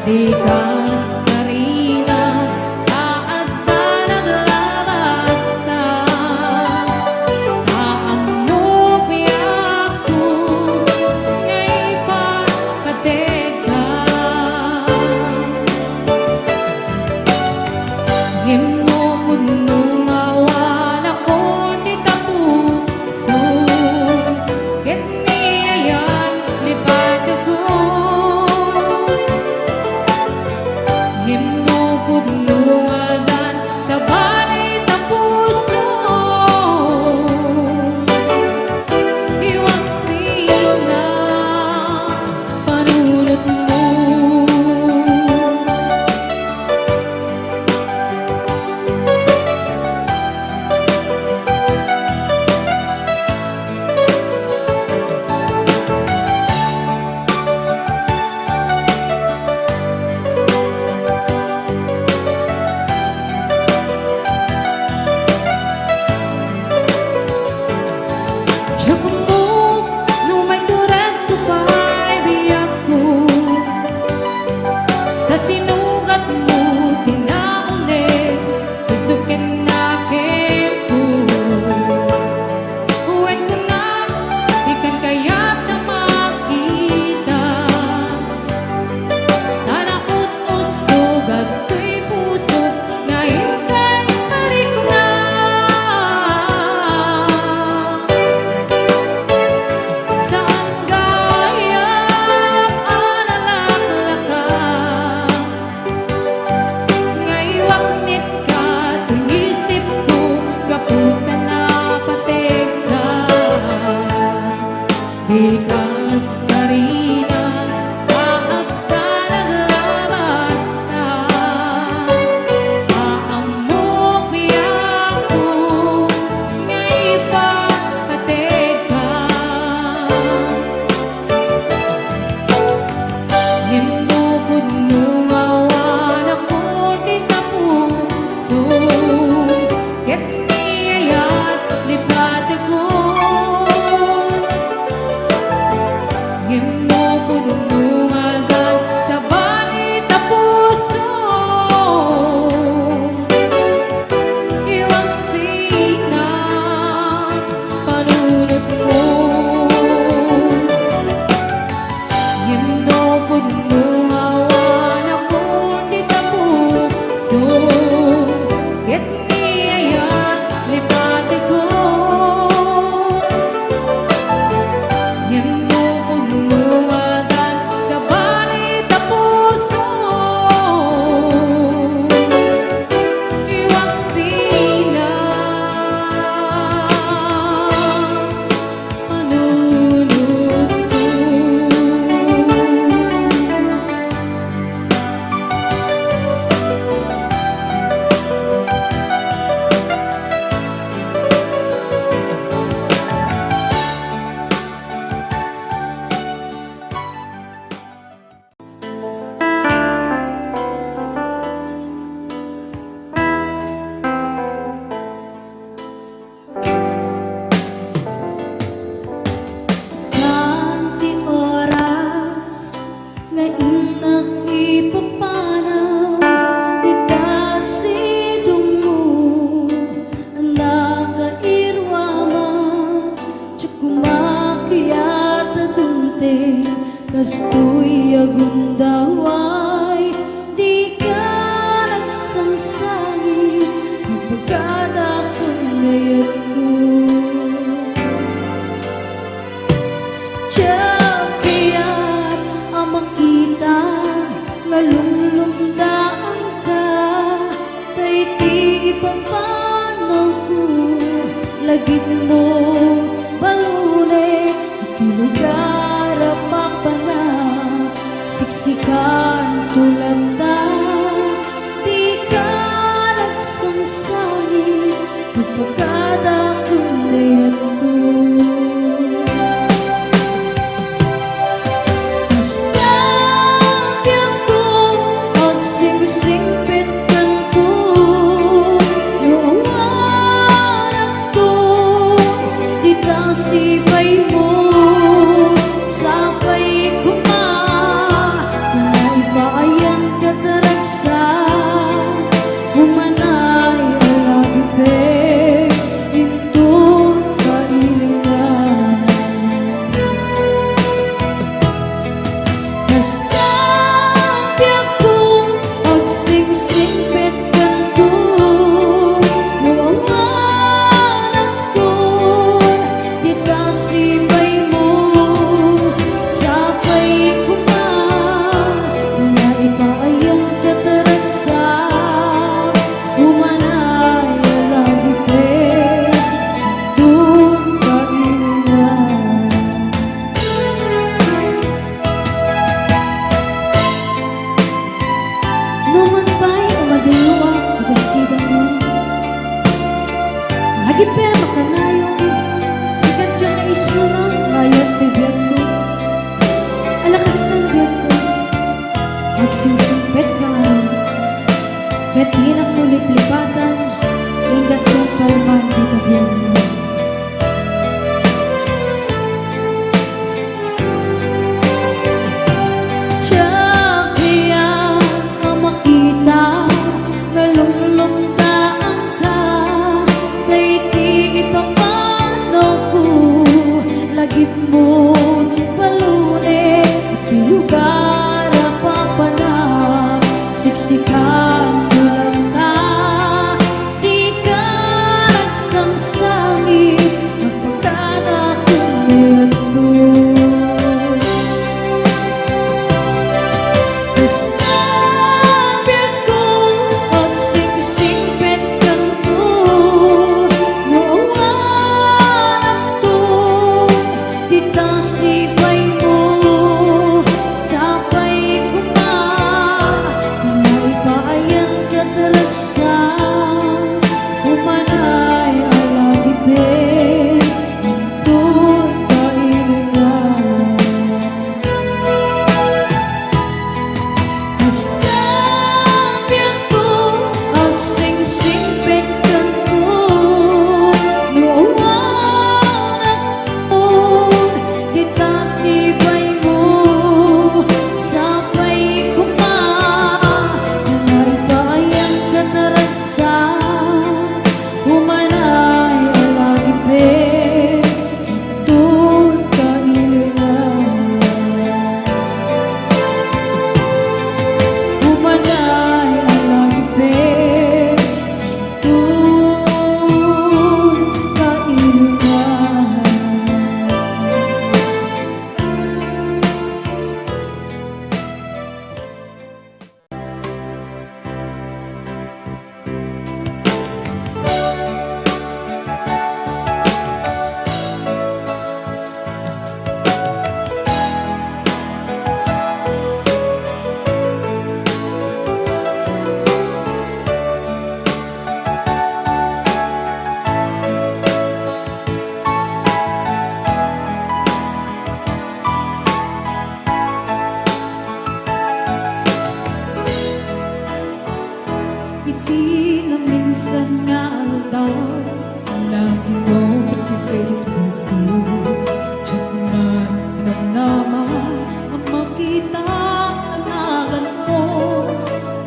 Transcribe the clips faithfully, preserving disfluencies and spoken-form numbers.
Di kas karina, ta adda naglabasta, ta ammok biagko nga ipapategka. Ngem no pudno nga awan a kon ti tapuso, ket ni ayat lipatekon. Ngem no pudno nga adan sabali tapuso, iwaksina panunotmo. Diak ammok no maituredko pay biagko, ta sinugatmo ti nauneg, pusok ken nakemko. Wen kunak, dikan kayat a makita, ta naut-utsog datoy puso nga inkay parikna. Saan gayam a nalaklaka, nga iwaknitka toy isipko gapu ta napategka. Di kas karina, ta adda naglabasta, ta ammok biagko nga ipapategka. Ngem no pudno nga awan a kon ti tapuso, ket ni ayat lipatekon. Ngem no pudno nga adan sabali tapuso, iwaksina panunotmo. Ngem no pudno nga awan a kon ti tapuso, ket ni ayat lipatekon. Ngem no pudno nga adan sabali tapuso, iwaksina panunotko. Haan ti oras nga innak ipapanaw dita sidongmo a nakairuamak, diak koma kayat a dumteng kastoy a gundaway. Dika nagsangsangi, ipagkada kun dayatko. Diak kayat a makita nga lumlumdaanka, ta iti ipapanawko, lagipmo, balunek, iti lugar a papanak, siksikanko latta, dika nagsangsangi, ipagkada kun dayatko. Kasta biagko, agsingsingpet kenko, no awanakto dita sipaymo, sapay koma, ta naipa- Numan pay a madayoak iti sidayo, lagipem a kanayon, sika nga isuna nga ayat ti biagko. Ala kasta nga biagko, agsingsingpet nga ngarud, ket dinakto liplipatan, inggantun palman dita biagmo. Diak kayat a makita nga lumlumdaanka, ta iti ipapanawko, lagipmo palunen ti lugar a papanak, siksikan mo latta. Dika agsangsangit, agpakada ken biagko. Kasta biagko, agsingsingpet kenka, no awan agto, dita sibaymo, sapay koma, nga ipaayan ket ragsak, umanay a lagipem, inton kailinan. Kasta biagko, agsingsingpet kenka, no awan agto, dita sibaymo, sapay koma, nga ipaayan ket ragsak, umanay a lagipem, inton kailinan. Umanay a lagipem, inton kailinan. Iti naminsan nga aldaw, naginom iti Facebook ko. Diak man namnama a makita a naganmo.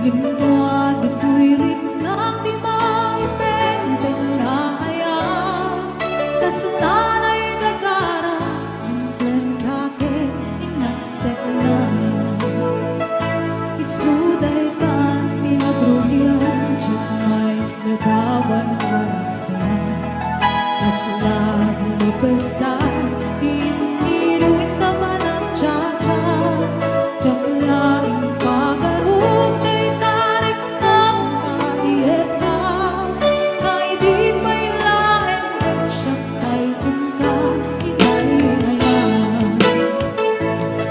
Lintua ditoy riknak ti maipen ken naayat. Kasla naigagara, inkenka ket inaksekna. Isu daytan ti nagrugian, diak mailadawan a ragsak. Kasla mapessan ti intiloen ta panagchat-chat. Diak laeng pagaruk dayta riknak nga iekkas, nga idi pay laeng ket siak pay kenka inay-ayan.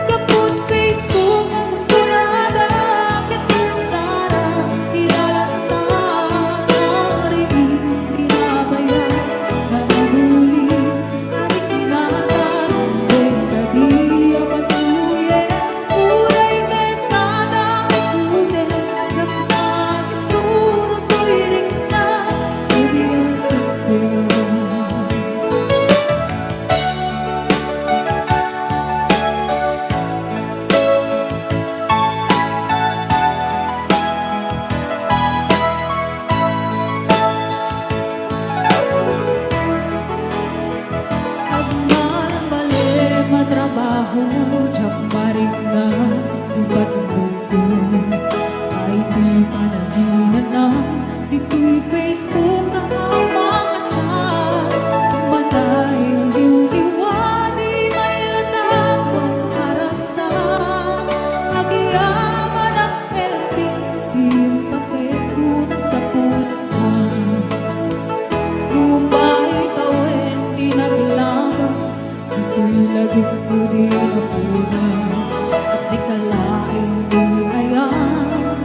Gapu iti Facebook a kunkunada, ket nagsara ti dalan ta, nariing ti nabayag nga aguli. Arik nataran ken kadi a patuloyen, uray ket nadamikutem, diak maisuro toy riknak, kadi a pagpayag. Agmalmalem a trabaho, diak marikna ti patnogko. Ay ti panaginana, ditoy Facebook a makachat. Manay liwliwa ti mailadawan a ragsak. Agyamanak F B, ti impaketko nasapulan. Rupay tawen ti naglabas, ditoy lagipko ti napunas. Sika laeng ti ayan,